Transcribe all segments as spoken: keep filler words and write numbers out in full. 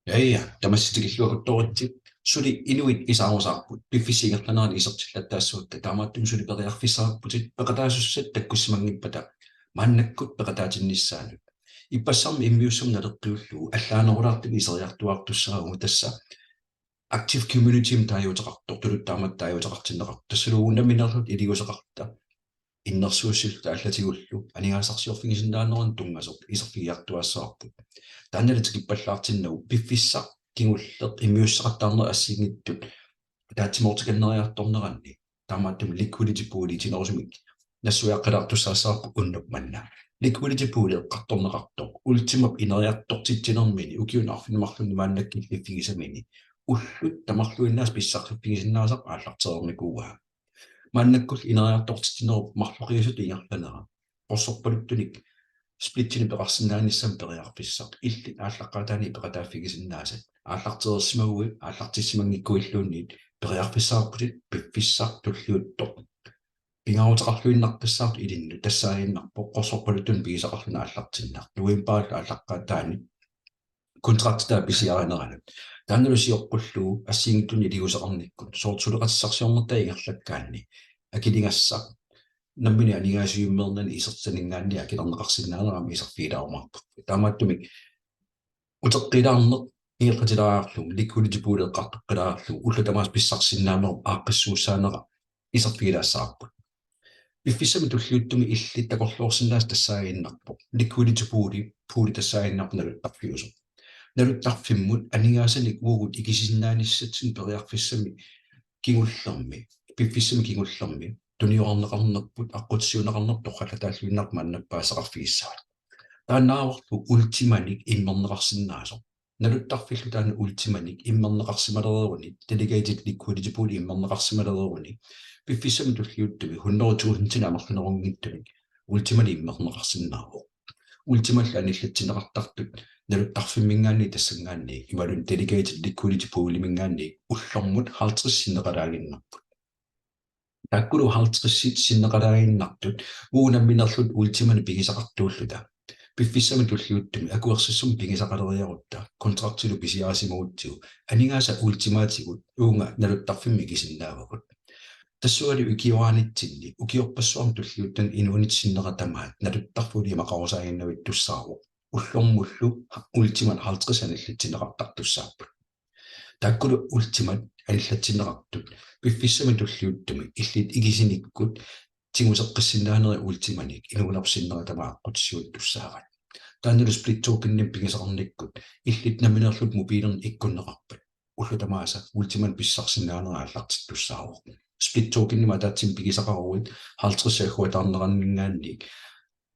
Ja, ja, tamassi tikilluakuttooritsi. Suli inuit isaarusaarput, piffissap ingerlanerani isertillattaassuakka, taamaattumik suli periarfissaqarputit, peqataasussat takkussimanngippata maannakkut peqataatinnissaanut. Ippassaammi immiussamut naleqqiullugu allaanerulaartumik iseriartuaartussaavagut, tassa active community-mik taaguuteqartoq, tuluttut taamatut taaguuteqartinneqartoq, tassalu uagut nammineerluta iliuuseqarluta innersuussilluta allatigullu aningaasarsiorfigisinnaanerannut tunngasoq iserfigiartuaassavarput. Taannali tikippallaartinnagu piffissaq kingulleq immiussaqattaarneq assigiinngitsut ataatsimoortikanneriartorneranni, taamaattumik liquidity pooli itinerusumik nassuiaqqilaartussaassavarput unnuk manna. Liquidity pooli eqqartorneqartoq Ultimap ineriartortitsinermini ukiuni arfineq-marlunni maannakkut killiffigisamini ullut tamarluinnaasa pissarsiffigisinnaasaat aallartereernikuuaa. Maannakkut ineriartortitsinerup marloqiusatta ingerlanera qorsorpaluttunik splitsinik peqarsinnaanissamut periarfissaq, illit aallaqqaataaniit peqataaffigisinnaasat aallartereersimaguit aallartissimanngikkuilluunniit periarfissaqarputit piffissaq tulliuttoq pingaaruteqarluinnartussaq ilinnut tassaaginnarpoq qorsorpaluttunik pigisaqarluni aallartinneq novembarip aallaqqaataani kontraktitaa pisiarineranut. Taannalu sioqqullugu assigiinngitsunik iliuuseqarnikkut, soorlu suleqatissarsiornertaa ingerlakkaanni, akiligassaq nammineq aningaasivimmeernerni isertitaninngaanniit akilerneqarsinnaanermut iserfigilaarumaarparput. Taamaattumik uteqqiilaarneq ingerlatilaarlugu, liquidity pool eqqartoqqilaarlugu, ullut tamaasa pissarsisinnaanerup aaqqissuussaanera iserfigilaassavarput. Piffissami tulliuttumi illit takorloorsinnaasat tassaaginnarpoq liquidity pooli, pooli tassaaginnarpoq naluttarfiusoq. Naluttarfimmut aningaasanik uagut ikisisinnaanissatsinnut periarfissamik kingullermi, piffissami kingullermi tuniorarneqarnerput, aqqutissiuunneqarnerput torrallataalluinnarpoq maanna paasisaqarfigissavat. Taannaavorlu Ultimanik immerneqarsinnaasoq. Naluttarfillu taanna Ultimanik immerneqarsimalereeruni, delegated liquidity pool immerneqarsimalereeruni, piffissami tulliuttumi hundrede tusindinik amerlanerunngitsumik Ultimanik immerneqarsinnaavoq. Ultimallu anillatsinneqartartut naluttarfimminngaanniit tassanngaanniit imaluunniit delegated liquidity pooliminngaanniit ullormut halvtreds sinneqalaaginnarput. Taakkulu halvtredsit sinneqalaaginnartut uagut nammineerluta Ultimanik pigisaqartuulluta piffissami tulliuttumi akuersissummik pigisaqaleriarutta kontraktilu pisiarisimagutsigu aningaasat Ultimaatigut uunga naluttarfimmik ikisinnaavagut. Tassungalu ikiornitsinni ukiorpassuarni tulliuttuni inuunitta sinnera tamaat naluttarfimmi imaqarusaaginnavittussaavoq. Ullormullu Ultimat halvtreds anillatsinneqartartussaapput. Taakkulu Ultimat anillatsinneqartut piffissami tulliuttumi illit ikisinikkut tiguseqqissinnaanerit Ultimanik inuunerpit sinnera tamaat aqqutissiuuttussaavat. Taannalu split tokenimik pigisaqarnikkut illit nammineerlutit mobiilinni ikkunneqarpat, ullut tamaasa Ultimanik pissarsisinnaanerit aallartittussaavoq. Split tokenimik ataatsimik pigisaqaruit halvtreds agguataarneranninngaanniit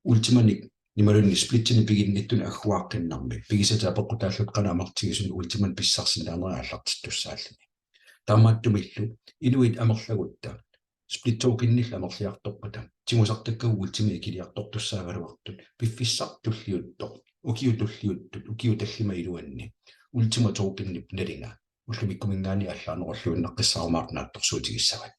Ultimanik imaluunniit splitsinik piginnittunik agguaaqqinnermi pigisatit apeqqutaallutik qanoq amerlatigisumik Ultimanik pissarsisinnaanerit aallartittussaalluni. Taamaattumillu inuit amerlagutta split tokenillu amerliartorpata tigusartakkagut Ultimat ikiliartortussaagaluartut piffissaq tulliuttoq, ukiut tulliuttut, ukiut tallimat iluanni Ultima tokenip nalinga ullumikkuminngaanniit allaanerulluinnaqqissaarumaartoq naatsorsuutigissavat.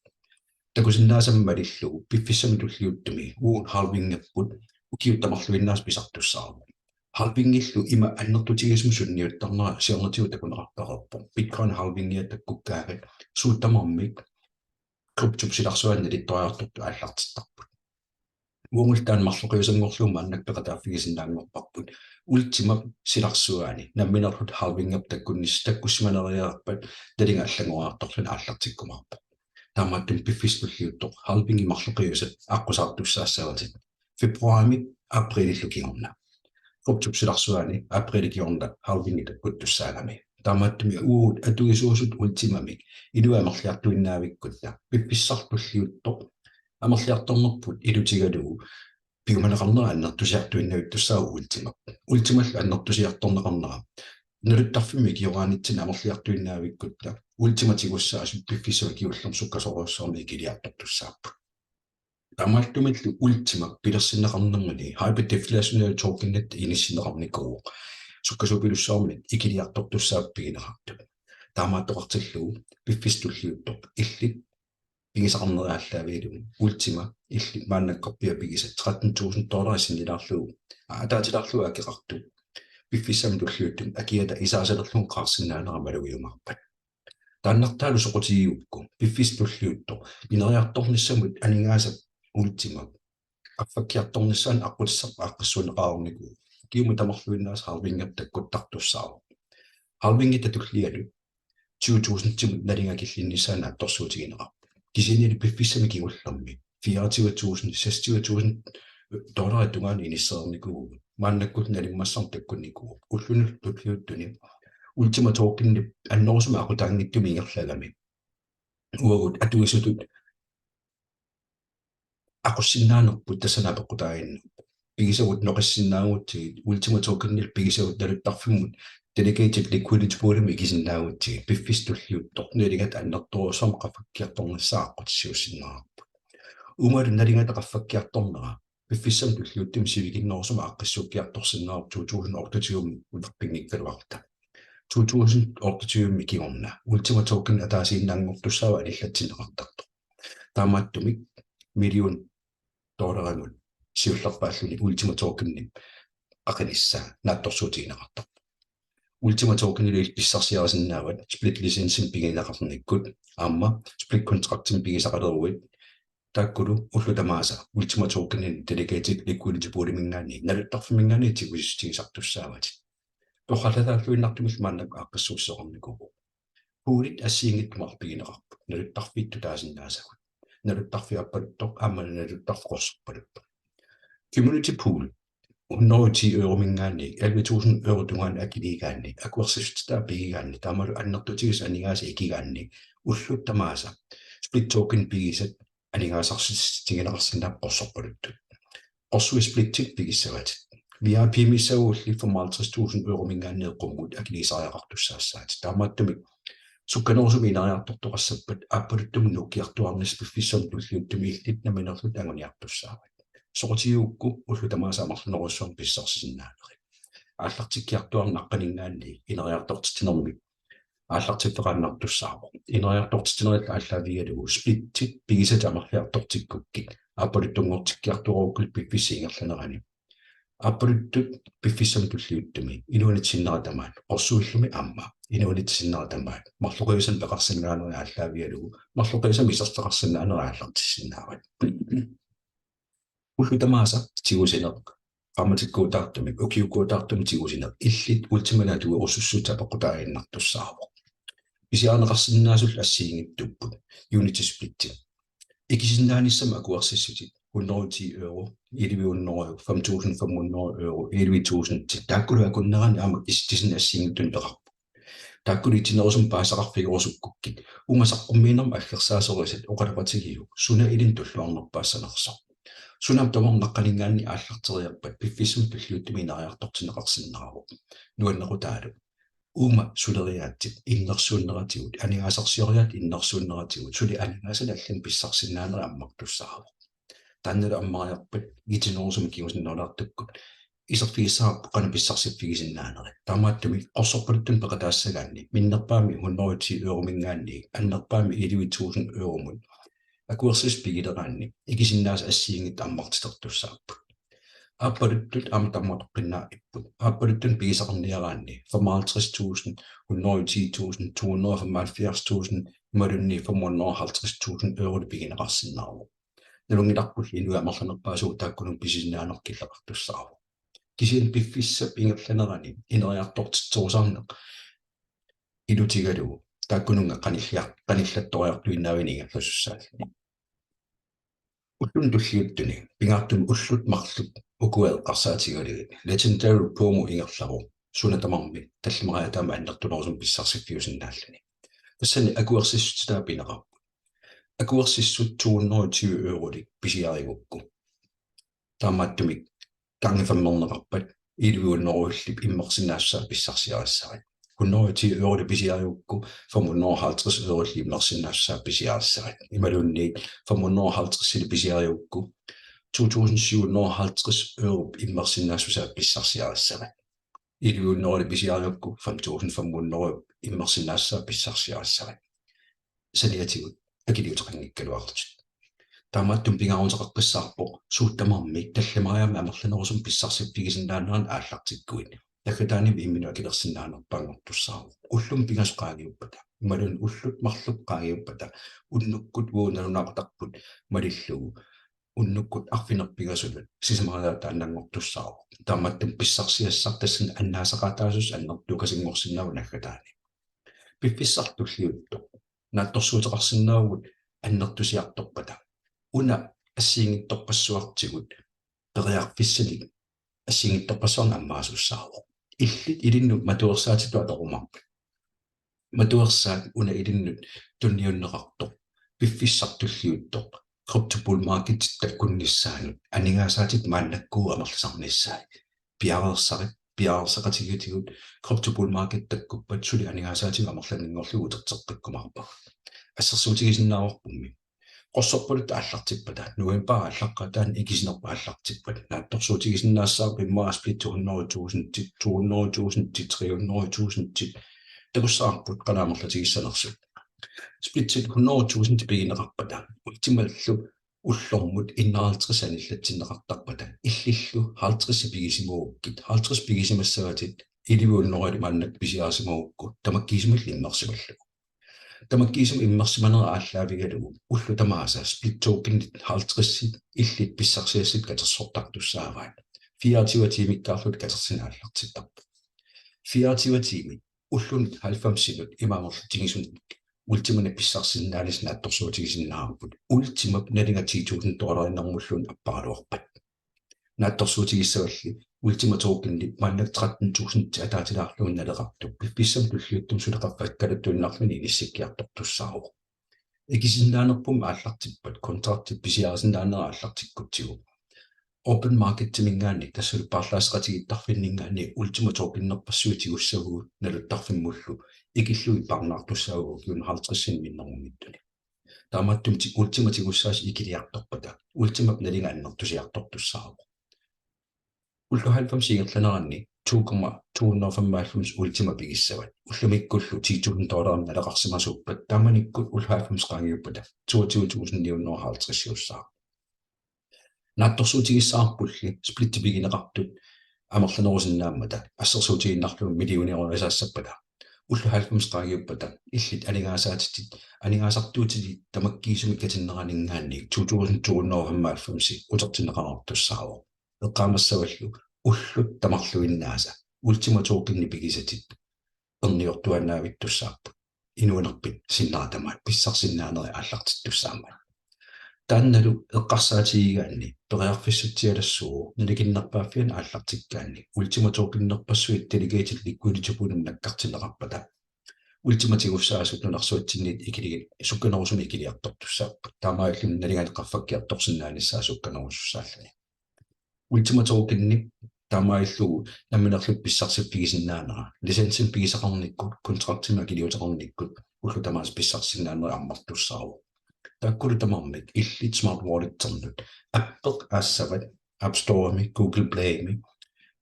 Takusinnaasammat malillugu piffissami tulliuttumi uagut halvingerput ukiut tamarluinnaasa pisartussaavoq. Halvingillu ima annertutigisumik sunniuttarnera siornatigut takuneqartareerpoq. Bitcoin halvingia takkukkaangat suut tamarmik kryptop silarsuani nalittoriartortut aallartittarput. Uagullu taanna marloqiusanngorlugu maannakkut peqataaffigisinnaanngorparput. Ultimap silarsuani nammineerluta halvingerput takkunnis-, takkussimaneriarpat nalinga allanngoriartorluni aallartikkumaarpoq. Taamaattumik piffissaq tulliuttoq halvingi marloqiusat aqqusaartussaassavatit. Februarimi aprilillu kingorna. Kryptop silarsuani aprilip kingorna halvingi takkuttussaagami. Taamaattumik uagut atuisuusut Ultimamik inuit amerliartuinnaavikkutta piffissaq tulliuttoq amerliartornerput ilutigalugu piumaneqarnera annertusiartuinnavittussaavoq Ultimap. Ultimallu annertusiartorneqarnera naluttarfimmi ikiornitsinni amerliartuinnaavikkutta Ultimat tigussaasut piffissami kingullermi sukkasoorujussuarmik ikiliartortussaapput. Taamaattumillu Ultima pilersinneqarnermini hyperdeflationary tokenitta inissinneqarnikuuvoq sukkasuupilussuarmik ikiliartortussaapput pigineqartut. Taamaattoqartillugu piffissaq tulliuttoq illit pigisaqarneri aallaavigalugu Ultima illit maannakkorpiaq pigisat tretten tusind dollarit sinnilaarlugu, aa, ataatilaarlugu akeqartoq. piffissami tulliuttumi akiata isaasalerlugu qaarsinnaanera malugiumaarpat. Taannartaalu soqutigigukku piffissaq tulliuttoq ineriartornissamut aningaasap Ultima qaffakkiartornissaanut aqqutissaq aaqqissuunneqareernikuuvoq. Ukiumut tamarluinnaasa halvingi takkuttartussaavoq. Halvingi tullialu tyve tusindimut nalinga killinnissaa naatsorsuutigineqarpoq. Kisiannili piffissami kingullermi fireogtyve tusind, seksogtyve tusind dollarit tungaanut inissereernikuuvugut. Maannakkut nalimmassarnik takkunnikuuvoq. Ulluni tulliuttuni Ultima Tokenip annerusumik aqutaanngitsumik ingerlagami uagut atuisutut aqussinnaanerput tassani apeqqutaaginnarpoq. Pigisagut noqissinnaagutsigit, Ultima Tokenillu pigisagut naluttarfimmut delegated liquidity poolimut ikisinnaagutsigit, piffissaq tulliuttoq nalingata annertoorujussuarmik qaffakkiartornissaa aqqutissiuussinnaavarput. Uumalu nalingata qaffakkiartornera piffissami tulliuttumi sivikinnerusumik aaqqissuukkiartorsinnaavarput to tusind otteogtyve ulerpinngikkaluarluta. To tusind otteogtyve kingorna Ultima Token ataasiinnanngortussaavoq anillatsinneqartartoq. Taamaattumik million dollarimut siullerpaalluni Ultima Tokenip qaqinissaa naatsorsuutigineqartarpoq. Ultima Tokenillu pissarsiarisinnaavat split licensimik pigineqarnikkut aamma split contractimik pigisaqaleruit, taakkulu ullut tamaasa Ultima Tokenini delegated liquidity pooliminngaanniit naluttarfimminngaanniit tigusissutigisartussaavatit. Torrallataalluinnartumillu maannakkut aaqqissuussisoqarnikuuvoq. Poolit assigiinngitsut marluk pigineqarput naluttarfiit tutaasinnaasagut. Naluttarfik aappaluttoq aamma naluttarfik qorsorpaluttoq. Community pool hundrede og ti eurominngaanniit elleve tusind euro tungaanut akiliigaanni, akuersissutitaa pigigaanni, taamalu annertutigisut aningaasat ikigaanni, ullut tamaasa split token pigisat aningaasarsiutigineqarsinnaapput qorsorpaluttut. Qorsuit splittit pigissavatit. V I P-missaagulli femoghalvtreds tusind eurominngaanniit qummut akiliisariaqartussaassaatit. Taamaattumik sukkanerusumik ineriartortoqassappat aappaluttumut nuukkiartuaarnissaq piffissami tulliuttumi illit nammineerlutit anguniartussaavat. Soqutigigukku ullut tamaasa amerlanerujussuarmik pissarsisinnaanerit. Aallartikkiartuaarneq aqqaninngaanniit ineriartortitsinermi aallartiffeqaannartussaavoq. Ineriartortitsinerit aallaavigalugu splittit pigisatit amerliartortikkukkit aappaluttunngortikkiartuaarukkit piffissap ingerlanerani. Aappaluttut piffissami tulliuttumi inuunitta sinnera tamaat, qorsuillumi aamma inuunitta sinnera tamaat, marloqiusanik peqarsinnaanerit aallaavigalugu marloqiusamik isertitaqarsinnaanerit aallartissinnaavat. Ullut tamaasa tigusineq, qaammatikkuutaartumik, ukiukkuutaartumik tigusineq, illit Ultimanik atuerusussutit apeqqutaaginnartussaavoq. Pisiarineqarsinnaasullu assigiinngitsuupput, Unity Splitsi. Ikisinnaanissamut akuersissutit, hundrede og ti euro, elleve hundrede, fem tusind fem hundrede euro, elleve tusind, taakkulu akunneranni aamma kisitsisinnik assigiinngitsunik peqarput. Taakkulu itinerusumik paasisaqarfigerusukkukkit, uunga saqqummiinermut aggersaasorisat oqaloqatigiuk, suna ilinnut tulluarnerpaassanersoq. Suna tamarmi aqqaninngaanniit aallarteriarpat piffissami tulliuttumi ineriartortinneqarsinnaavoq. Nuannequtaalu, uuma suleriaatsit innersuunneratigut, aningaasarsioriaatsit innersuunneratigut, suli aningaasanik allanut pissarsisinnaanerit ammartussaavoq. Taannalu ammariarpat itinerusumik kingusinnerulaartukkut iserfigissavarput qanoq pissarsiffigisinnaaneri. Taamaattumik qorsorpaluttunik peqataassagaanni, minnerpaamik hundrede og ti eurominngaanniit annerpaamik elleve tusind euromut akuersissut pigileraanni ikisinnaasat assigiinngitsut ammartitertussaapput. Aappaluttut aamma tammatoqqinnaaq ipput. Aappaluttunik pigisaqarniaraanni femoghalvtreds tusind, hundrede og ti tusind, to hundrede og femoghalvfjerds tusind, imaluunniit fem hundrede og halvtreds tusind eurot pigineqarsinnaavoq. Nalunngilarpullu inuit amerlanerpaasugut taakkununnga pisisinnaaneq killeqartussaavoq. Kisianni piffissap ingerlanerani ineriartortitserusaarneq ilutigalugu taakkununnga qanilliar-, qanillattoriartuinnavianni ingerlasussaalluni. Ulluni tulliuttuni pingaartumik ullut marluk ukua eqqarsaatigalugit Legendary Promo ingerlavoq, suna tamarmi tallimariaat taama annertunerusumik pissarsiffiusinnaalluni. Tassani akuersissutitaa pineqarput. Akuersissut to hundrede og tyve eurolik pisiarigukku, taamaattumik gange femmerneqarpat elleve hundrede eurolik immersinnaassusaa pissarsiarissavat. Hundrede og ti eurolik pisiarigukku fem hundrede og halvtreds eurolik immersinnaassusaa pisiarissavat. Imaluunniit fem hundrede og halvtredsilik pisiarigukku to tusind syv hundrede og halvtreds europ immersinnaassusaa pissarsiarissavat. Elleve hundredelik pisiarigukku fem tusind fem hundrede immersinnaassusaa pissarsiarissavat. Saniatigut akiliuteqanngikkaluarlutit. Taamaattumik pingaaruteqaqqissaarpoq suut tamarmik tallimariaammik amerlanerusumik pissarsiffigisinnaaneranik aallartikkuit. Naggataani imminut akilersinnaanerpaanngortussaavoq. Ullumi pingasut qaangiuppata, imaluunniit ullut marluk qaangiuppata, unnukkut uagut nalunaaqutaqarput malillugu unnukkut arfineq-pingasunut sisamariaataannanngortussaavoq. Taamaattumik pissarsiassartassani annaasaqaataasussat annertukasinngorsinnaavoq naggataani. Piffissaq tulliuttoq naatsorsuuteqarsinnaavugut annertusiartorpata. Una assigiinngitsorpassuartigut periarfissanik assigiinngitsorpassuarnik ammaasussaavoq. Illit ilinnut matuersaatitut atorumaarpat, matuersaat una ilinnut tunniunneqartoq piffissaq tulliuttoq crypto bull market takkunnissaanut aningaasaatit maannakkut amerlisarnissaat. Piareersarit, piareersaqatigiitigut crypto bull market takkuppat suli aningaasaatigut amerlanninngorlugit uterteqqikkumaarpagut. Assersuutigisinnaavarpummi qorsorpaluttoq aallartippata, novembarip aallaqqaataani ikisinerput aallartippat, naatsorsuutigisinnaassavarput immaqa split hundrede tusind, to hundrede tusind, tre hundrede tusind, takussavarput qanoq amerlatigissanersut. Splitsit hundrede tusind pigineqarpata, Ultimallu ullormut enoghalvtreds anillatsinneqartarpata, illillu halvtreds pigisimagukkit, halvtreds pigisimassavatit, elleve hundrede maannakkut pisiarisimagukku, tamakkiisumillu immersimallugu. Tamakkiisumik immersimanera aallaavigalugu ullut tamaasa split tokenit halvtredsit illit pissarsiassat katersortartussaavaat. Fireogtyve tiimikkaarluta katersineq aallartittarpoq. Fireogtyve tiimit ullunut halvfemsinut ima amerlatigisunik Ultimanik pissarsisinnaanissat naatsorsuutigisinnaavarput. Ultimap nalinga ti tusind dollariinnarmulluunniit apparaluarpat. Naatsorsuutigissavalli Ultima tokenip maannakkut tretten tusind ataatilaarlugu naleqartoq piffissami tulliuttumi suli qaffakkaluttuinnarluni inissikkiartortussaavoq. Ikisisinnaanerpummi aallartippat, kontraktit pisiarisinnaanera aallartikkutsigu, open marketiminngaanniit, tassalu paarlaasseqatigiittarfinninngaanniit Ultima tokennerpassuit tigussavagut naluttarfimmullu ikillugit parnaartussaavugut ukiuni halvtredsinik minnerunngitsuni. Taamaattumik ti-, Ultima tigussaasut ikiliartorpata, Ultimap nalinga annertusiartortussaavoq. Ullut halvfemsit ingerlaneranni to komma to hundrede femoghalvfems Ultima pigissavat. Ullumikkullu ti tusind dollarimik naleqarsimasuuppat, taamanikkut ullut halvfems qaangiuppata toogtyve tusind ni hundrede og halvtredsiussaaq. Naatsorsuutigissavarpulli splitti pigineqartut amerlanerusinnaammata assersuutigiinnarlugu millioneeriusaassappata, ullut halvfems qaangiuppata illit aningaasaatitit, aningaasartuutitit tamakkiisumik katinneraninngaanniit to tusind to hundrede og femoghalvfems utertinneqareertussaavoq. Eqqaamassavallu ullut tamarluinnaasa Ultima tokenit pigisatit erniortuaannavittussaapput. Inuunerpit sinnera tamaat pissarsisinnaaneri aallartittussaammat. Taannalu eqqarsaatigigaanni periarfissatsialassuuvoq, nalikinnerpaaffiani aallartikkaanni Ultima tokennerpassuit delegated liquidity poolimi nakkartinneqarpata, Ultima tigussaasut nunarsuatsinniit ikili-, sukkanerusumik ikiliartortussaapput. Taamaalilluni nalinganik qaffakkiartorsinnaanissaa sukkanerusussaalluni. Ultima tokenip taamaalillugu nammineerluta pissarsiffigisinnaanera, licensimik pigisaqarnikkut, kontraktimik akiliuteqarnikkut, ullut tamaasa pissarsisinnaanerit ammartussaavoq. Taakkulu tamarmik illit Smart Walleternut appeq aassavat App Storemi, Google Playmi,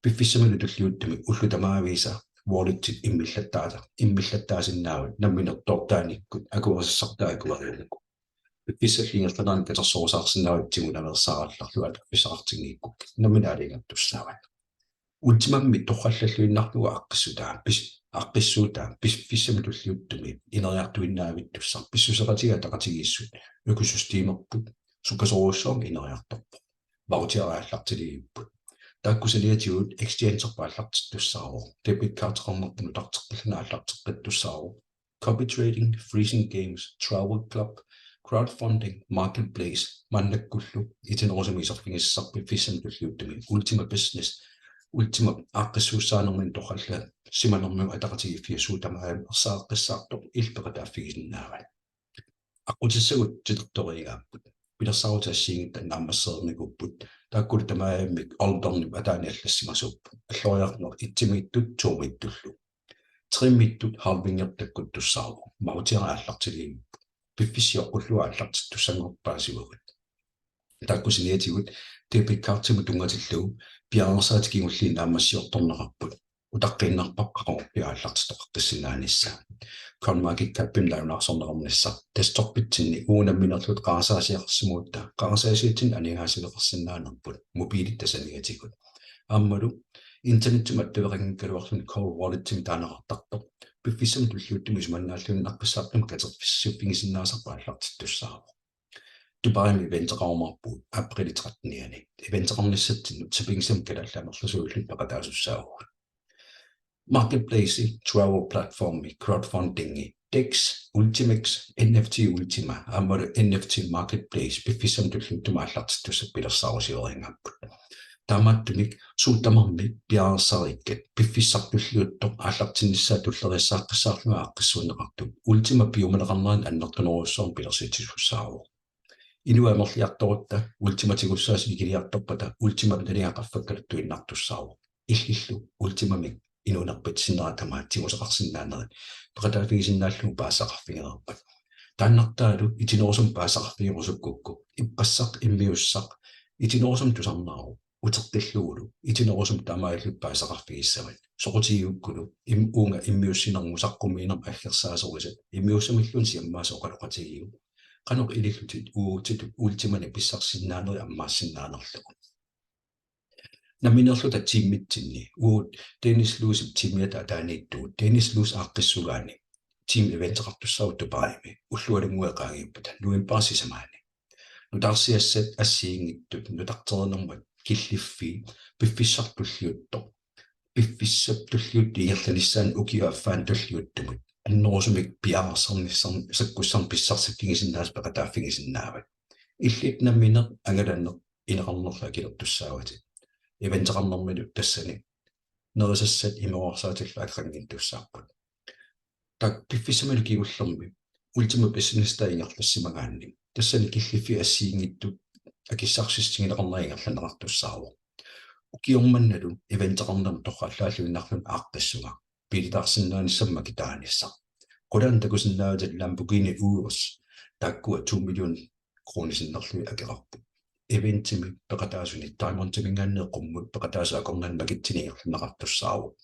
piffissamilu tulliuttumi ullut tamaavisa walletit immillattaasa-, immillattaasinnaavat namminertoortaanikkut akuerisassartaa akueriulluni. Piffissallu ingerlanerani katersorusaarsinnaavat tigunaveersaarallarlugu atorfissaqartinngikkukku, nammineq aalajangertussaavat. Ultimammi torrallalluinnarlugu aaqqissuutaa, pis-, aaqqissuutaa piffissami tulliuttumi ineriartuinnavittussaq, pissuseqatigiit ataqatigiissut økosystemerput sukkasoorujussuarmik ineriartorpoq. Voucheri aallartiliivipput. Taakku saniatigut exchangerput aallartittussaavoq. Debit cardeqarnerput nutarteqqilluni aallarteqqittussaavoq. Copy trading, freezing games, travel club, crowdfunding, marketplace, maannakkullu itinerusumik iserfigisassarput piffissami tulliuttumi Ultima Business, Ultimap aaqqissuussaanermini torrallaa simanermimut ataqatigiiffiat suut tamarmik ersaaqqissaartoq illit peqataaffigisinnaavat. Aqqutissagut titartoriigaapput. Pilersaarutit assigiinngitsut naammassereernikuupput. Taakkulu tamarmik orderimik ataani allassimasuupput. Alloriarneq etsimiittut, tomiittullu. Tremiittut halvingertakkuttussaavoq. Voucheri aallartiliivipput. Piffissaq sioqqullugu aallartittussanngorpaasivagut. Taakku saniatigut debit cardimut tunngatillugu piareersaatit kingulliit naammassiortorneqarput. Utaqqiinnarparput qaqugorpiaq aallartittoqaqqissinnaanissaa. CoinMarketCapimi nalunaarsorneqarnissaq. Desktopitsinni uagut nammineerluta qarasaasiaqarsimagutta qarasaasiatsinnik aningaasaliiqarsinnaanerput mobiilitta saniatigut. Aammalu internetsimut attaveqanngikkaluarluni cold walletsimik taaneqartartoq piffissami tulliuttumi isumannaallunnaqqissaartumik katerfissiffigisinnaasarput aallartittussaavoq. Dubaimi eventeqarumaarpugut april trettenianni. Eventeqarnissatsinnut sapinngisamik Kalaallit Amerlasuullutik peqataasussaavugut. Marketplace, travel platformi, crowdfundingi, Dex, Ultimex, N F T Ultima, aammalu N F T Marketplace piffissami tulliuttumi aallartittussat pilersaarusiorigaapput. Taamaattumik suut tamarmik piareersarikkat piffissaq tulliuttoq aallartinnissaa tulleriissaaqqissaarlunga aaqqissuunneqartup Ultima piumaneqarnerani annertunerujussuarmik pilersitsisussaavoq. Inuit amerliartorutta Ultima tigussaasut ikiliartorpata Ultimap nalinga qaffakkaluttuinnartussaavoq. Illillu Ultimamik inuunerpit sinnera tamaat tigusaqarsinnaanerit peqataaffigisinnaallugu paasisaqarfigereerpat. Taannartaalu itinerusumik paasisaqarfigerusukkukku ippassaq immiussaq itinerusumik tusarnaavoq, uteqqillugulu itinerusumik taamaalillutit paasisaqarfigissavat. Soqutigigukkulu im-, uunga immiussinermut saqqummiinermut aggersaasorisat immiussamilluunniit siammaasut oqaloqatigiuk. Qanoq ilillutit uagutsitut Ultimanik pissarsisinnaanerit ammaassinnaanerlugu. Nammineerluta tiimitsinni uagut Dennis Loosip tiimiata ataaniittugut Dennis Loos aaqqissugaani tiimi eventeqartussaavoq Dubaimi ullualunnguit qaangiuppata novembarip sisamaani. Nutaarsiassat assigiinngitsut nutarterinermut killiffii piffissaq tulliuttoq, piffissap tulliuttoq ingerlanissaanut ukiup affaani tulliuttumut annerusumik piareersarnissarn-, sakkussannik pissarsiffigisinnaasat peqataaffigisinnaavat. Illit nammineq angalaneq ineqarnerlu akilertussaavatit. Eventeqarnermilu tassani nerisassat imeruersaatillu akeqanngittussaapput. Taakku piffissamilu kingullermi Ultima Business Day ingerlassimagaanni tassani killiffii assigiinngitsut akissarsiutigineqarnerat ingerlanneqartussaavoq. Ukioq mannalu eventeqarnermut torrallaalluinnarluni aaqqissuga biilitaarsinnaanissamut makitaanissaq. Qulaani takusinnaavatit Lamborghini Urus, taakkua to million kroner sinnerlugit akeqarput. Eventimi peqataasuni Diamondiminngaanniit qummut peqataasut akornanni makitsinni ingerlanneqartussaavoq.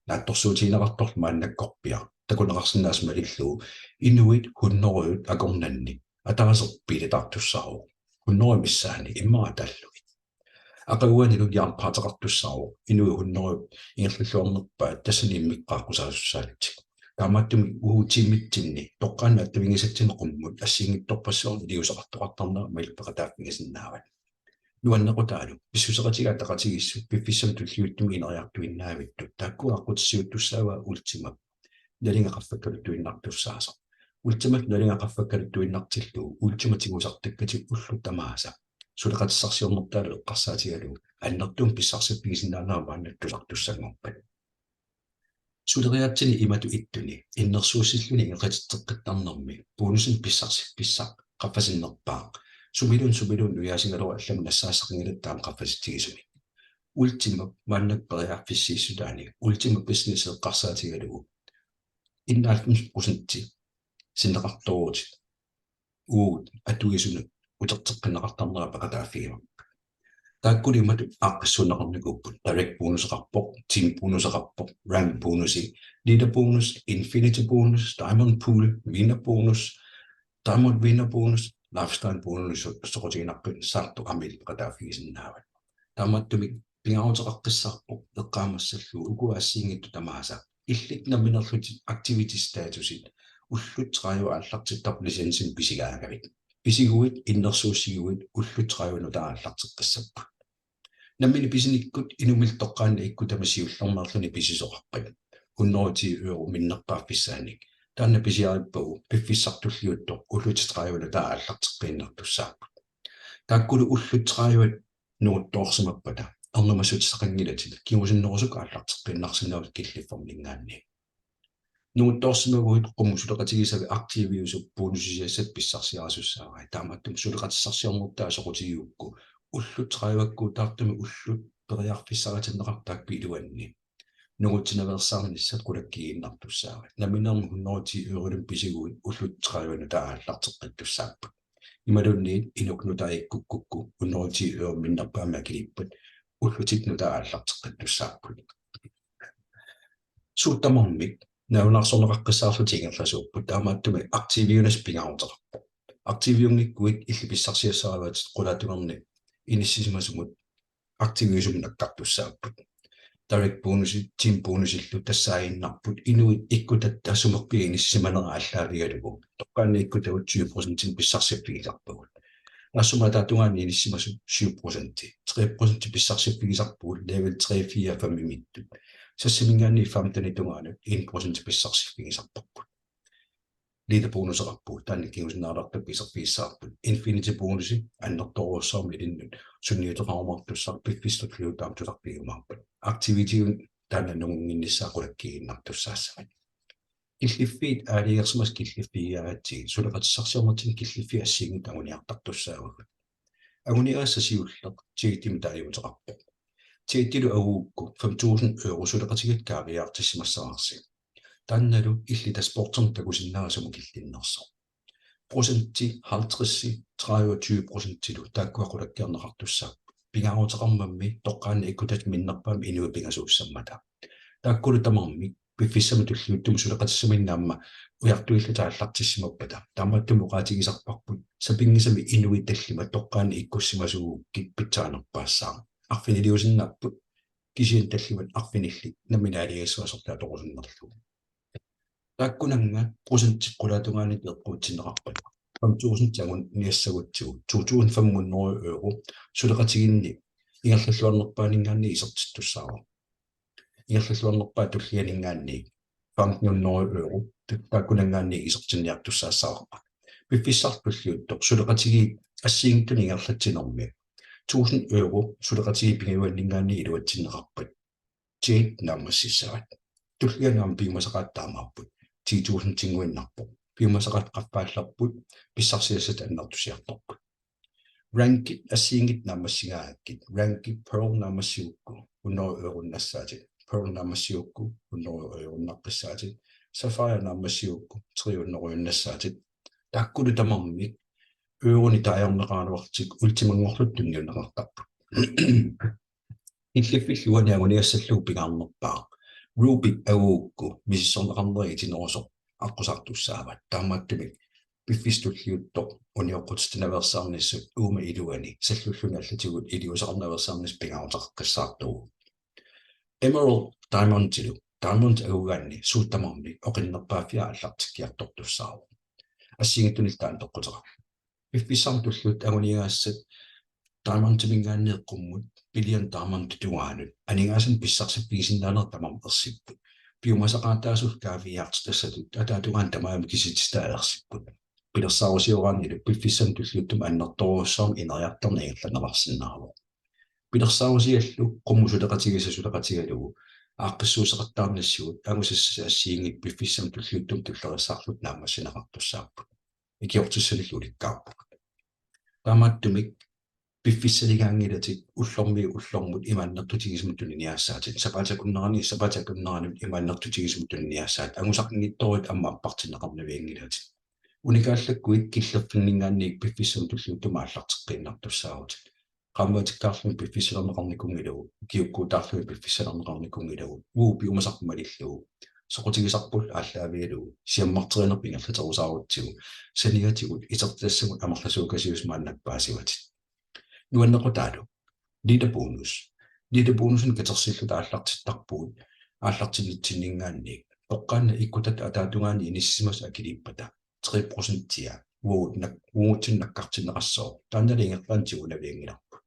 Naatsorsuutigineqartorlu maannakkorpiaq takuneqarsinnaasut malillugu inuit hunnorujut akornanni ataaseq biilitaartussaavoq. Hunnorujut missaanni immaqa ataallugit. Aqaguanilu jackpoteqartussaavoq inuit hunnorujut ingerlalluarnerpaat tassani immikkoortoq aqqusaasussaallutik. Taamaattumik uagut tiimitsinni toqqaannaq attavigisatsinni qummut assigiinngitsorpassuarnik iliuuseqartoqartarnera malillugu peqataaffigisinnaavat. Nuannequtaalu pissuseqatigiit ataqatigiissut piffissami tulliuttumi ineriartuinnavittut taakkua aqqutissiuuttussaavaat Ultimap nalinga qaffakkaluttuinnartussaasoq. Ultimap nalinga qaffakkaluttuinnartillugu Ultima tigusartakkatit ullut tamaasa suleqatissarsiornertaalu eqqarsaatigalugu annertuumik pissarsiffigisinnaanera maanna tusartussanngorpat. Suleriaatsini imatut ittuni innersuussilluni ingeqatitseqqittarnermi bonusinik pissarsiffissaq qaffasinnerpaaq sumiluunniit sumiluunniit nujaasigalugu allamut nassaassaqanngilatit taama qaffasitsigisumik. Ultimap maannakkut periarfissiissutaani Ultima Business eqqarsaatigalugu enoghalvfems procent sinneqartoorutit uagut atuisunut uterteqqinneqartarnera peqataaffigivarput. Taakkulu imatut aaqqissuunneqarnikuupput: direct bonuseqarpoq, team bonuseqarpoq, rank bonusi, leader bonus, infinity bonus, diamond pool, winner bonus, diamond winner bonus, lifestyle bonus soqutiginarput saartoq amil peqataaffigisinnaavat. Taamaattumik pingaaruteqaqqissaarpoq eqqaamassallugu uku assigiinngitsut tamaasa illit nammineerlutit activity statusit ullut tredive aallartittarput licensimik pisigaagavit. Pisiguit innersuussiguit ullut tredive nutaat aallarteqqissapput. Nammineq pisinikkut inummillu toqqaannaq ikkutamik siullermeerluni pisisoqarpat hundrede ti euro minnerpaaffissaannik. Taanna pisiarippagu piffissaq tulliuttoq ullut tredive nutaat aallarteqqiinnartussaapput. Taakkulu ullut tredive nunguttoorsimappata ernumassutissaqanngilatit kingusinnerusukkut aallarteqqiinnarsinnaavutit killiffimmininngaanniit. Nunguttoorsimaguit qummut suleqatigisavit aktiviusut bonusisiassat pissarsiarisussaavat. Taamaattumik suleqatissarsiornertaa soqutigigukku ullut tredive-kkuutaartumik ullut periarfissaritinneqartut taakku iluanni nungutsinaveersaarnissat qulakkiinnartussaavat. Nammineermi hundrede ti eurolimmik pisiguit ullut tredive nutaat aallarteqqittussaapput. Imaluunniit inuk nutaaq ikkukkukku hundrede ti euro minnerpaamik akiliippat ullutit nutaat aallarteqqittussaapput. Suut tamarmik nalunaarsorneqaqqissaarlutik ingerlasuupput, taamaattumik aktiviuneq pingaaruteqarpoq. Aktiviunngikkuit illit pissarsiassaraluatit qulaatungerni inissisimasumut aktiviusumut nakkartussaapput. Direct bonusit, team bonusillu tassaaginnarput inuit ikkutatta sumut inissisimanera aallaavigalugu. Toqqaannaq ikkutagut tyve procentinik pissarsiffigisarpagut. Assuma ataatungaani inissisimasut syv procenti. Tre procenti pissarsiffigisarpagut level tre, fire, fem-imiittut. Seksimiingaanniit femtenip tungaanut en procenti pissarsiffigisarparput. Leader bonuseqarpugut, taanna kingusinnerulertarput iserfigissavarput. Infinity bonusi annertoorujussuarmik ilinnut sunniuteqarumaartussaq piffissaq tulliuttoq aamma tusarfigiumaarpat. Aktivitigut taanna nungunginnissaa qulakkiiginnartussaassavat. Killiffiit aalajangersimasut killiffigigaangatsigit suleqatissarsiornertigut killiffiit assigiinngitsut anguniartartussaavagut. Anguniagassaq siulleq Jademik taaguuteqarpoq. Jadilu angugukku fem tusind euro suleqatigiit kaaviiaartissimassavarsi. Taannalu illit sportsimi takusinnaavat sumut killinnersoq. Procenti halvtreds, tredive, tyve procentilu taakkua qulakkeerneqartussaapput. Pingaaruteqarmammi toqqaannaq ikkutatta minnerpaamik inuit pingasuussammata. Taakkulu tamarmik piffissami tulliuttumi suleqatissaminnut aamma ujartuilluta aallartissimappata. Taamaattumik oqaatigisarparput sapinngisamik inuit tallimat toqqaannaq ikkussimasuugukkit pitsaanerpaassaaq. Arfiniliusinnaapput kisianni tallimat arfinillit nammineq aalajangissavat sorleq atorusunnerlugu. Taakkunannga procentit qulaatungaanut eqquutsinneqarpata. Fem tusind anguniassagutsigu to tusind fem hundrede euro suleqatigiinni ingerlalluarnerpaaninngaanniit isertittussaavoq. Ingerlalluarnerpaap tullianinngaanniit femten hundrede euro taakkunanngaanniit isertinniartussaassavarput. Piffissaq tulliuttoq suleqatigiit assigiinngitsunik ingerlatsinermi tusind euro suleqatigiit pingajuanninngaanniit iluatsinneqarpat Jade naammassissavat. Tullianut aamma piumasaqaatit taamaapput. Ti tusindinnguinnarpoq. Piumasaqaatit qaffaallerput, pissarsiassat annertusiartorput. Rankit assigiinngitsut naammassigaangakkit. Rankit Pearl naammassigukku hundrede euronnassaatit. Pearl naammassigukku hundrede euronnaqqissaatit. Sapphire naammassigukku tre hundrede euronnassaatit. Taakkulu tamarmik euronik taajorneqaraluarlutik Ultimanngorlutik tunniunneqartarput. Killiffillu uani anguniassallugu pingaarnerpaaq Ruby angugukku misissorneqarneri itinerusoq aqqusaartussaavat. Taamaattumik piffissaq tulliuttoq unioqqutitsinnaveersaarnissaq uuma iluani sallulluni allatigut iliuuseqarnaveersaarnissaq pingaaruteqaqqissaartuuvoq. Emerald Diamondilu, Diamond angugaanni suut tamarmik oqinnerpaaffia aallartikkiartortussaavoq. Assigiinngitsunillu taanna toqquteqarpoq. Piffissami tulliuttumi anguniagassat Diamondiminngaanniit qummut, Billion Diamondip tungaanut, aningaasanik pissarsiffigisinnaanera tamarmi ersipput. Piumasaqaataasullu kaaviiaartitassatut ataatungaanut tamarmik kisitsisitai ersipput. Pilersaarusioraannilu piffissami tulliuttumi annertoorujussuarmik ineriartorneq ingerlanneqarsinnaavoq. Pilersaarusiallu qummut suleqatigisaq suleqatigalugu aaqqissuusseqattaarnissigut angusassat assigiinngitsut piffissami tulliuttumi tulleriissaarlutik naammassineqartussaapput. Ikiortissanillu ulikkaarpugut. Taamaattumik piffissaligaanngilatit ullormiit ullormut ima annertutigisumik tuniniaassaatit. Sapaatip akunnerani, sapaatip akunneranut ima annertutigisumik tuniniaassaatit. Angusaqanngitsooruit aamma appartinneqarnavianngilatit. Unikaallakkuit killerfinninngaanniit piffissami tulliuttumi aallarteqqiinnartussaavutit. Qaammatikkaarlugit piffissalerneqarnikuunngilagut, ukiukkuutaarlugit piffissalerneqarnikuunngilagut, uagut piumasarput malillugu, soqutigisarpullu aallaavigalugu, siammarterinerput ingerlaterusaarutsigu, saniatigut itertitassamut amerlasuukasiusut maannakkut paasivatit. Nuannequtaalu, leader bonus. Leader bonusinik katersilluta aallartittarpugut, aallartinnitsinninngaanniit. Toqqaannaq ikkutatta ataatungaani inissisimasut akiliippata, tre procentia, uagut nak-, uagutsinnut nakkartinneqassooq, taannalu ingerlaannaq tigunavianngilarput.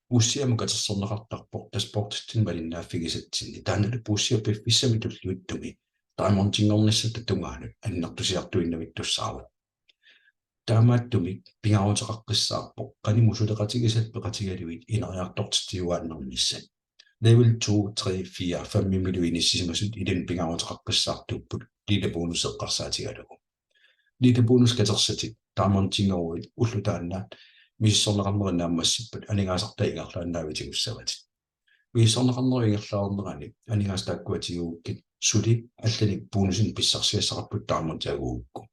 Puussiamut katersorneqartarpoq, dashboarditsinni malinnaaffigisatsinni, taannalu puussiap piffissami tulliuttumi, Diamondinngornissatta tungaanut, annertusiartuinnavittussaavoq. Taamaattumik pingaaruteqaqqissaarpoq, qanimut suleqatigisatit peqatigalugit ineriartortitsiuaannarnissat. Level to, tre, fire, fem-imilu inissisimasut ilinnut pingaaruteqaqqissaartuupput, leader bonus eqqarsaatigalugu. Leader bonus katersatit, Diamondinngoruit ulloq taanna, misissorneqarnerit naammassippat, aningaasartai ingerlaannavitigussavatit. Misissorneqarnerup ingerlaarnerani aningaasat taakkua tigugukkit suli allanik bonusinik pissarsiassaqarputit Diamondi angugukku.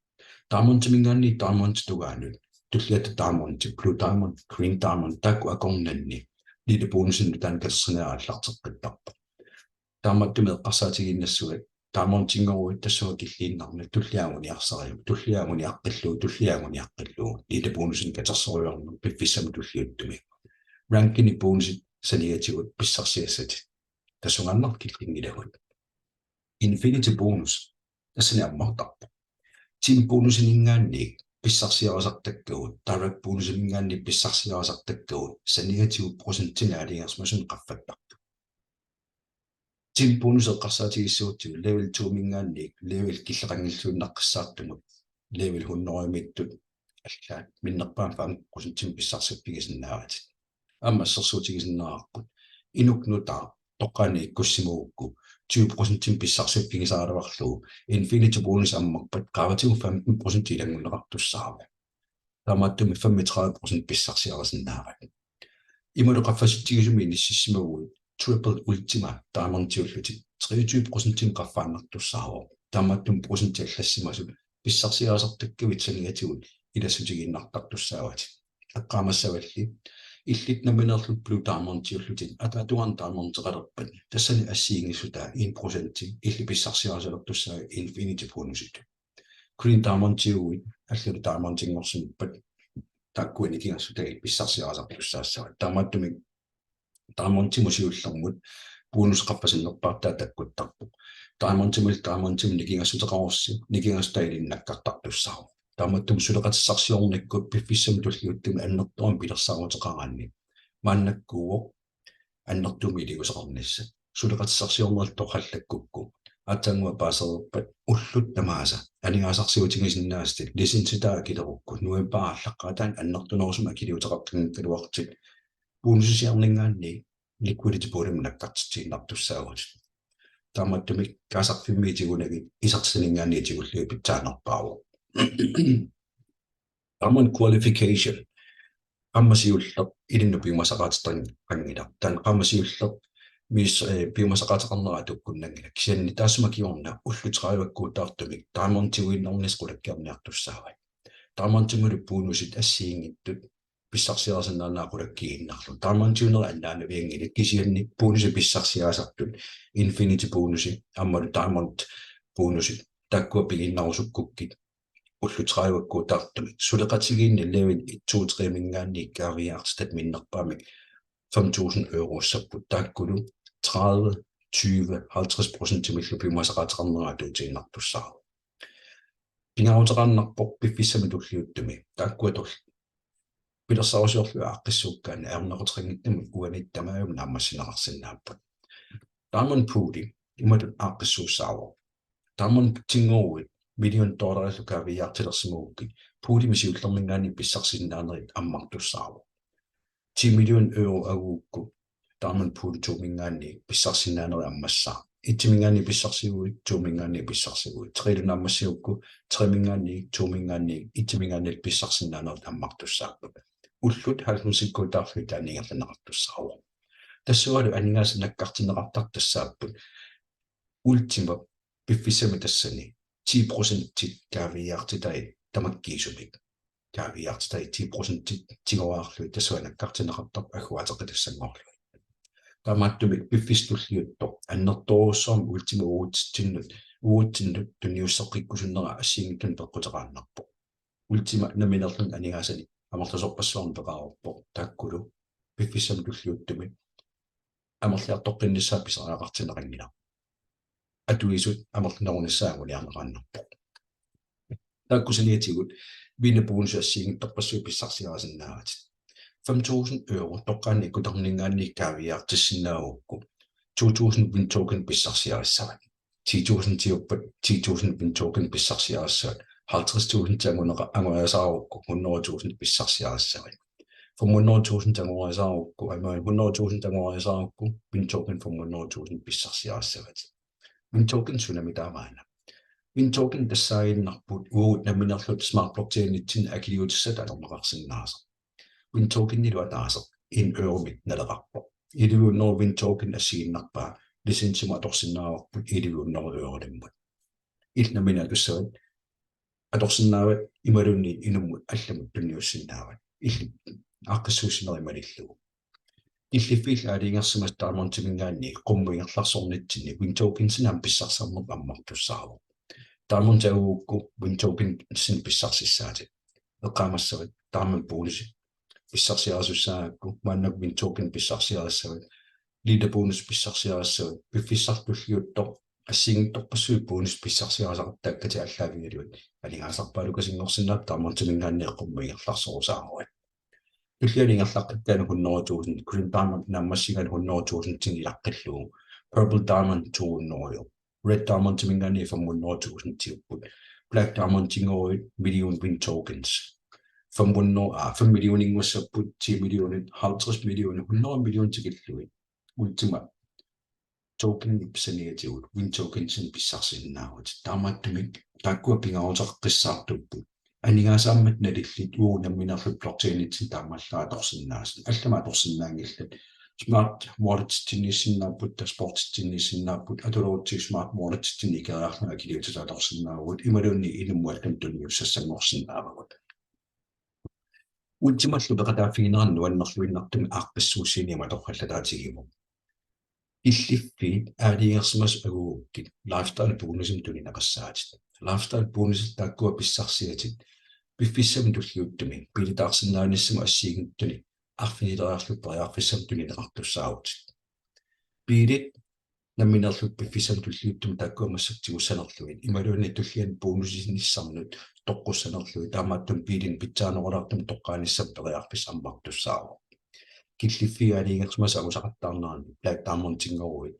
Diamondiminngaanniit Diamondip tungaanut, tulliata Diamond, Blue Diamond, Green Diamond, taakku akornanni leader bonusinik nutaanik katersineq aallarteqqittarpoq. Taamaattumik eqqarsaatigiinnassavat Diamondinngoruit tassunga killiinnarni tulliani anguniarsariuk, tulliani anguniaqqillugu, tulliani anguniaqqillugu, leader bonusinik katersorujoorneq piffissami tulliuttumi. Rankini bonusit saniatigut pissarsiassatit. tassungaannaq killinngilagut. Infinity bonus tassani ammartarpoq. Team bonusiminngaanniit pissarsiarisartakkagut, direct bonusiminngaanniit pissarsiarisartakkagut saniatigut procentinik aalajangersimasumik qaffattarput. Team bonus eqqarsaatigissagutsigu level two-minngaanniit level killeqanngilluinnaqqissaartumut level hundrede-miittut allaat minnerpaamik femten procentimik pissarsiffigisinnaavatit. Aamma assersuutigisinnaavarput inuk nutaaq toqqaannaq ikkussimagukku tyve procentimik pissarsiffigisaraluarlugu infinity bonus ammarpat qaavatigut femten procent ilanngunneqartussaavoq. Taamaattumik femogtredive procent pissarsiarisinnaavat. Imalu qaffasitsigisumik inississimaguit Triple Ultima Diamondiullutit treogtyve procentimik qaffaannartussaavoq. Taamaattumik procentit allassimasut pissarsiarisartakkavit saniatigut ilassutigiinnartartussaavatit. Eqqaamassavalli illit nammineerlutit Blue Diamondiullutit ataatungaanut Diamondeqalerpat tassani assigiinngissutaa en procenti illit pissarsiarisalertussaavat Infinity Bonusitut. Green Diamondiuguit allatut Diamondinngorsimappat taakkua nikingassutaat pissarsiarisartussaassavat. Taamaattumik Diamondimut siullermut bonus qaffasinnerpaartaa takkuttarpoq. Diamondimiit Diamondimut nikingassuteqarussi nikingassutaat ilinnut nakkartartussaavoq. Taamaattumik suleqatissarsiornikkut piffissami tulliuttumi annertuumik pilersaaruteqaraanni maannakkuuvoq annertuumik iliuuseqarnissaq. Suleqatissarsiorneq torrallakkukku aatsaannguaq paasereerpat ullut tamaasa aningaasarsiutigisinnaasatit licensitaa akilerukku novembarip aallaqqaataani annertunerusumik akiliuteqartinngikkaluarlutit bonusisiarninngaanniit liquidity poolimut nakkartitsiinnartussaavutit. Taamaattumik kaasarfimmiit tigunagu isersininngaanniit tigullugit pitsaanerpaavoq. Aamma qualification. Qaammat siulleq ilinnut piumasaqaateqanngilaq. Taanna qaammat siulleq mis-, eh, piumasaqaateqarnera atukkunnanngilaq. Kisianni taassuma kingorna ullut tredive-kkuutaartumik Diamondiguinnarnissaq qulakkeerniartussaavat. Diamondiminut bonusit assigiinngitsut pissarsiarisinnaanera qulakkiinnarlugu. Diamondiuneri annaanavianngilaat kisianni bonusit pissarsiarisartut Infinity bonusi aammalu Diamond bonusi taakkua pigiinnarusukkukkit ullut tredive-kkuutaartumik. Suleqatigiinni level et, to, tre-minngaanniit kaaviiaartitatit minnerpaamik fem tusind euroussapput taakkulu tredive, tyve, halvtreds procentimillu piumasaqaateqarnera atuutiinnartussaavoq. Pingaaruteqarnarpoq piffissami tulliuttumi taakkua torl-, pilersaarusiorlugit aaqqissuukkaanni ajornaquteqanngitsumik uani tamarmi naammassineqarsinnaapput. Diamond pooli imatut aaqqissuussaavoq. Diamondinngooruit million dollarillu kaaviiaartilersimagukkit poolimi siullerminngaanniit pissarsisinnaanerit ammartussaavoq. Ti million euro angugukku Diamond pool to-minngaanniit pissarsisinnaanerit ammassaaq. Et-iminngaanniit pissarsiguit, to-minngaanniit pissarsiguit. Tre-lu naammassigukku, tre-minngaanniit, to-minngaanniit, et-iminngaanniit pissarsisinnaanerit ammartussaapput. Ullut halvfemsikkuutaarlugit taanna ingerlanneqartussaavoq. Tassungalu aningaasat nakkartinneqartartussaapput Ultima piffissami tassani ti procentit kaaviiaartitai tamakkiisumik. Kaaviiaartitai ti procentit tigoriarlugit tassunga nakkartinneqartarput agguaateqqitassanngorlugit. Taamaattumik piffissaq tulliuttoq annertoorujussuarmik Ultima uagutsinnut, uagutsinnut tunniusseqqikkusunnera assigiinngitsunik peqquteqaannarpoq. Ultima nammineerluni aningaasanik amerlasoorpassuarnik peqareerpoq taakkulu piffissami tulliuttumi amerliartoqqinnissaa pisariaqartinneqanngilaq. Atuisut amerlanerunissaat anguniarneqaannarpoq. Taakku saniatigut vinder bonus assigiinngitsorpassuit pissarsiarisinnaavatit. Fem tusind euro toqqaannaq ikkutarninngaanniit kaaviiaartissinnaagukku to tusind win token pissarsiarissavat. Ti tusind tiuppat ti tusind win token pissarsiarissavat. Halvtreds tusind anguneqa-, anguniasaarukku hundrede tusind pissarsiarissavat. Fem hundrede tusind anguniasaarukku, aamma hundrede tusind anguniasaarukku, win token fem hundrede tusind pissarsiarissavat. Win token sunami taamaana? Win token tassaaginnarpoq uagut nammineerluta Smart Blockchainitsinni akiliutissatut atorneqarsinnaasoq. Win tokenilu ataaseq en euromik naleqarpoq. Elleve hundrede win token assigiinnarpaa licensimut atorsinnaavarput elleve hundrede eurolimmut. Illit nammineq atussavat, atorsinnaavat imaluunniit inummut allamut tunniussinnaavat. Illit aaqqissuussinerit malillugu. Killiffiillu aalajangersimasut Diamondiminngaanniit qummut ingerlaarsornitsinni win tokensinik aamma pissarsisarneq ammartussaavoq. Diamond angugukku win tokensinik pissarsissaatit. Eqqaamassavat Diamond bonusi pissarsiarisussaagakku maannakkut win token pissarsiarissavat. leader bonus pissarsiarissavat, piffissaq tulliuttoq assigiinngitsorpassuit bonus pissarsiarisaqattaakkatit aallaavigalugit. Aningaasarpaalukasinngorsinnaapput Diamondiminngaanniit eqqummut ingerlaarsorusaaruit. Tullianut ingerlaqqikkaanut hundrede tusind, Green Diamond naammassigaanni hundrede tusindinik ilaqqillugu, Purple Diamond to hundrede, Red Diamondiminngaanniit fem hundrede tusindiupput, Black Diamondinngooruit million Win Tokens, fem hundrede, ah, fem millioninngussapput, ti millionit, halvtreds millionit, hundrede millionit tikillugit. Ultima tokenip saniatigut Win Tokensinik pissarsisinnaavutit. Taamaattumik taakkua pingaaruteqqissaartuupput. Aningaasaammat nalillit uagut nammineerluta blockchainitsinni taamaallaat atorsinnaasut. Allamik atorsinnaanngillat. Smart Walletitsinniissinnaapput, dashboarditsinniissinnaapput, atulerutsigit Smart Walletitsinni ikeriarlugit akiliutit atorsinnaavugut, imaluunniit inummut allamut tunniussassanngorsinnaavagut. Ultimallu peqataaffigineranni nuannerluinnartumik aaqqissuussineq matoqqallataatigivoq. Killiffiit aalajangersimasut angugukkit lifestyle bonusimik tunineqassaatit. Lifestyle bonusit taakkua pissarsiatit piffissami tulliuttumi biilitaarsinnaanissamut assigiinngitsunik arfinileriarlutit periarfissamik tunineqartussaavutit. Biilit nammineerlutit piffissami tulliuttumi taakkua massakkut tigussanerlugit imaluunniit tulliani bonusinissannut toqqussanerlugit, taamaattumik biilinik pitsaanerulaartumik toqqaanissamut periarfissaq ammartussaavoq. Killiffiit aalajangersimasut angusaqattaarneranni Black Diamondinngooruit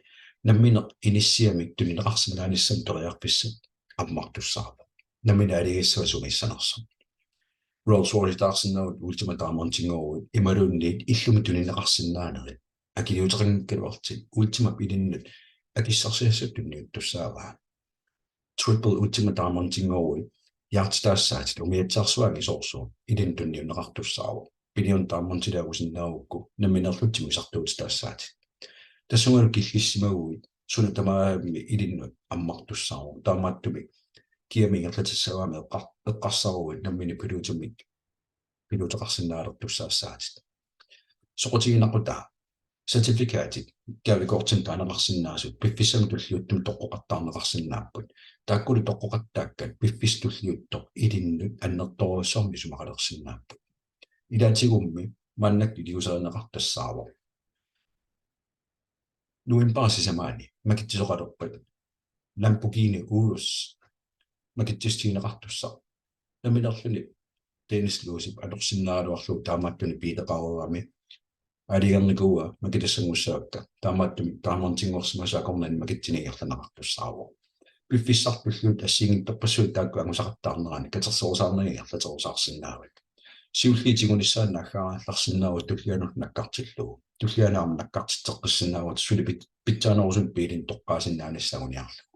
nammineq inissiamik tunineqarsinnaanissamut periarfissaq ammartussaavoq. Nammineq aalajangissavat sungiussanersoq. Rolls Royceitaarsinnaavutit Ultima Diamondinngooruit imaluunniit illumut tunineqarsinnaanerit. Akiliuteqanngikkaluarlutit Ultimap ilinnut akissarsiassatut tunniuttussaavaa. Triple Ultima Diamondinngooruit yachtitaassaatit, umiatsiarsuaq angisoorsuaq, ilinnut tunniunneqartussaavoq. Billion Diamondilaarsinnaagukku nammineerlutit timmisartuutitaassaatit. Tassungalu killissimaguit suna tamarmi ilinnut ammartussaavoq. Taamaattumik kiamik ingerlatissavarput eqqar-, eqqarsaruit nammineq piluutumik piluuteqarsinnaalertussaassaatit. Soqutiginaqqutaa, certificatit gavekortinik taaneqarsinnaasut piffissami tulliuttumi toqqoqattaarneqarsinnaapput. Taakkulu toqqoqattaakkat piffissaq tulliuttoq ilinnut annertoorujussuarmik isumaqalersinnaapput. Ilaatigummi maannakkut iliuuserineqartussaavoq. Novembarip sisamaani makitsisoqalerpat Lamborghini Urus makitsissutigineqartussaq. Nammineerluni Dennis Loosip atorsinnaagaluarlugu taamaattunik biileqareerami. Aalajangernikuuaa makitassanngussaakka. Taamaattumik Diamondinngorsimasut akornanni makitsiniarneqartussaavoq. Piffissaq tulliuttoq assigiinngitsorpassuit taakku angusaqattaarnerani katersorusaarnagit ingerlaterusaarsinnaavat. Siulliit tigunissaannut aggaarallarsinnaavutit tullianut nakkartillugu. Tullianut aamma nakkartitseqqissinnaavutit suli pit-, pitsaanerusumik biilinik toqqaasinnaanissaa anguniarlugu.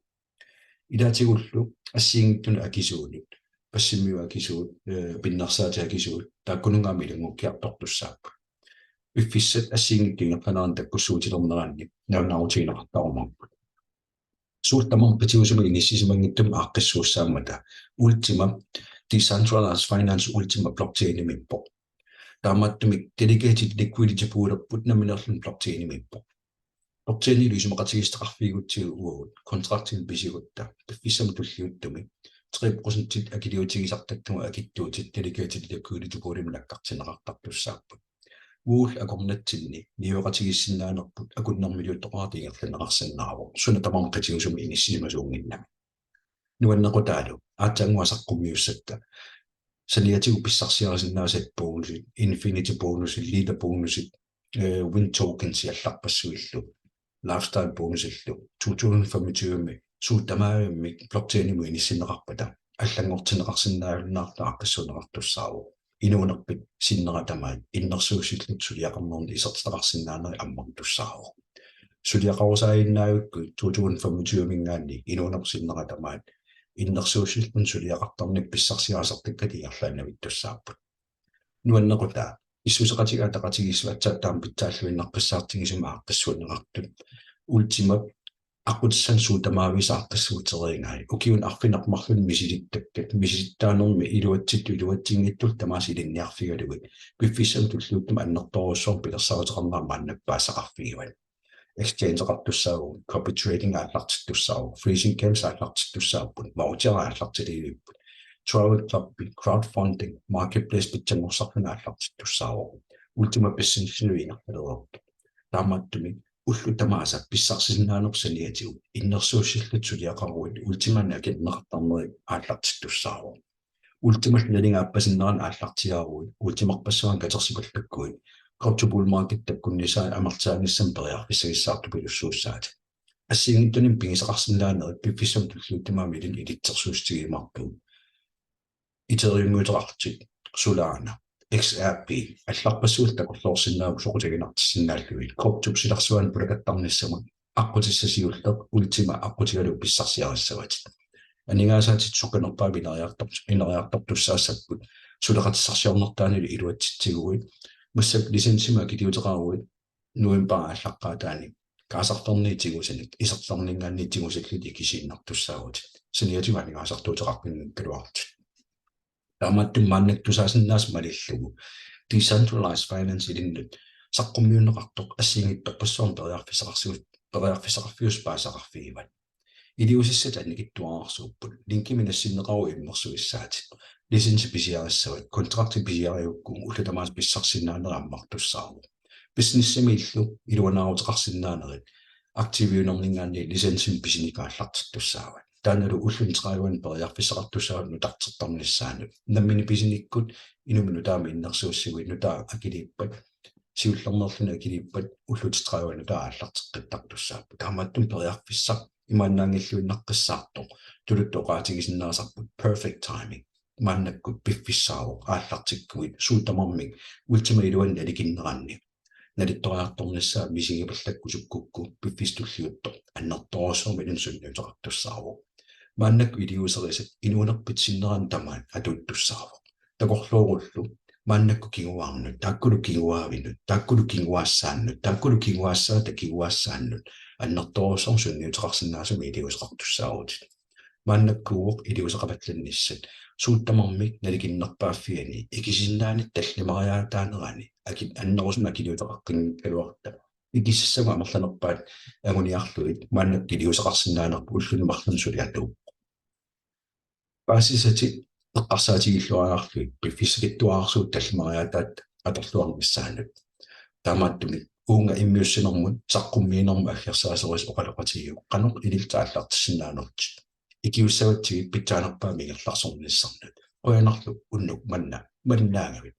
Ilaatigullu assigiinngitsunut akisuunut, passimmiut akisuut, eh, pinnersaatit akisuut, taakkununnga aamma ilanngukkiartortussaapput. Piffissat assigiinngitsut ingerlaneranni takkussuutilerneranni nalunaarutigineqartarumaarput. Suut tamarmik qitiusumik inissisimanngitsumik aaqqissuussaammata Ultima, Decentralized Finance Ultima blockchainimiippoq. Taamaattumik delegated liquidity poolerput nammineerluni blockchainimiippoq. Blockchainilu isumaqatigiissuteqarfigigutsigu uagut kontraktinik pisigutta piffissami tulliuttumi tre procentit akiliutigisartakkagut akitsuutit delegated liquidity poolimut nakkartinneqartartussaapput. Uagullu akornatsinni niueqatigiissinnaanerput akunnermiliuttoqarata ingerlanneqarsinnaavoq, suna tamarmi qitiusumik inissisimasuunnginnami. Nuannequtaalu aatsaannguaq saqqummiussakka saniatigut pissarsiarisinnaasatit bonusit, Infinity bonusit, Leader bonusit, eh, Win tokensit allarpassuillu, Lifestyle bonusillu, to tusind femogtyve-mi suut tamaavimmik blockchainimut inissinneqarpata allanngortinneqarsinnaajunnaarluta aaqqissuunneqartussaavoq. Inuunerpit sinnera tamaat innersuussillutit suliaqarnerni isertitaqarsinnaanerit ammartussaavoq. Suliaqarusaajunnaarukku to tusind femogtyve-minngaanniit inuunerpit sinnera tamaat innersuussillutit suliaqartarnikkut pissarsiarisartakkatit ingerlaannavittussaapput. Nuannequtaa, pissuseqatigiit ataqatigiissut aatsaat taama pitsaalluinnaqqissaartigisumik aaqqissuunneqartut. Ultima aqqutissanik suut tamaavisa aaqqissuutereerai. Ukiuni arfineq-marlunni misilittakkat, misilittaanermi iluatsittut iluatsinngitsullu tamaasa ilinniarfigalugit piffissami tulliuttumi annertoorujussuarmik pilersaaruteqarnera maannakkut paasisaqarfigivat. Exchangeqartussaavoq, copy trading aallartittussaavoq, freezing games aallartittussaapput, voucher aallartiliivipput, travel club, crowdfunding, marketplace pitsanngorsarluni aallartittussaavoq. Ultima Businessilu ingerlalereerpoq. Taamaattumik Ullut tamaasa pissarsisinnaaneq saniatigut innersuussillutit suliaqaruit Ultimanik akineqartarnerit aallartittussaavoq. Ultimallu nalinga appasinnerani aallartiaaruit, Ultimarpassuarnik katersipallakkuit, crypto bull market takkunnissaa amerlisaanissamut periarfissagissaartupilussuussaatit. Assigiinngitsunik pigisaqarsinnaanerit piffissami tulliuttumi tamaani ilitsersuussutigiumaarpugut. Ethereum-iuteqarlutit, Solana, X R P, allarpassuillu takorloorsinnaagukku soqutiginartissinnaallugit, cryptop silarsuanut pulakattarnissamut aqqutissaq siulleq Ultima aqqutigalugu pissarsiarissavatit. Aningaasaatit sukkanerpaamik ineriartor-, ineriartortussaassapput, suleqatissarsiornertaanili iluatsitsiguit, massakkut licensimik akiliuteqaruit, novembarip aallaqqaataani kaasarfernit tigusanik iserlerninngaanniit tigusallutit ikisiinnartussaavutit. Saniatigut aningaasartuuteqarfinngikkaluarlutit. Taamaattumik maannakkut tusaasinnaasat malillugu decentralized finance ilinnut saqqummiunneqartoq assigiinngitsorpassuarnik periarfissaqarsiu-, periarfissaqarfiusoq paasisaqarfigivat. Iliuusissat annikitsuararsuupput. Linkimik nassinneqaruit immersuissaatit. Licensi pisiarissavat, kontrakti pisiarigukku ullut tamaasa pissarsisinnaanerit ammartussaavoq. Businessimiillu iluanaaruteqarsinnaanerit aktiviunerninngaanniit licensimik pisinikkut aallartittussaavat. Taannalu ulluni tredive periarfissaqartussaavat nutartertarnissaanut. Nammineq pisinikkut inummut nutaamut innersuussiguit, nutaaq akiliippat, siullermeerluni akiliippat, ullutit tredive nutaaq aallarteqqittartussaapput. Taamaattumik periarfissaq imaannaanngilluinnaqqissaartoq tuluttut oqaatigisinnaasarput perfect timing. Maannakkut piffissaavoq aallartikkuit suut tamarmik Ultima iluani nalikinneranni. Nalittoriartornissaa misigipallakku sukkukku piffissaq tulliuttoq annertoorujussuarmik ilinnut sunniuteqartussaavoq. Maannakkut iliuuserisat inuunerpit sinnerani tamaat atuuttussaavoq. Takorloorullu maannakkut kinguaannut, taakkulu kinguaavinut, taakkulu kinguaassaannut, taakkulu kinguaassaata kinguaassaannut annertoorujussuarmik sunniuteqarsinnaasumik iliuuseqartussaavutit. Maannakkuuvoq iliuuseqapallannissat suut tamarmik nalikinnerpaaffianni ikisinnaanerup tallimariaataanerani aki-, annerusumik akiliuteqaqqinngikkaluarluta. Ikisissagut amerlanerpaat anguniarlugit maannakkut iliuuseqarsinnaanerput ulluni marlunni suliatuuppoq. Paasisatit eqqarsaatigilluariarlugit piffissakitsuararsuutit tallimariaataat atorluarnissaannut. Taamaattumik uunga immiussinermut saqqummiinermut aggersaasorisat oqaloqatigiuk qanoq ilillutit aallartissinnaanerlutit. Ikiussavatsigit pitsaanerpaamik ingerlaarsornissannut. Qujanarlu unnuk manna malinnaagavit.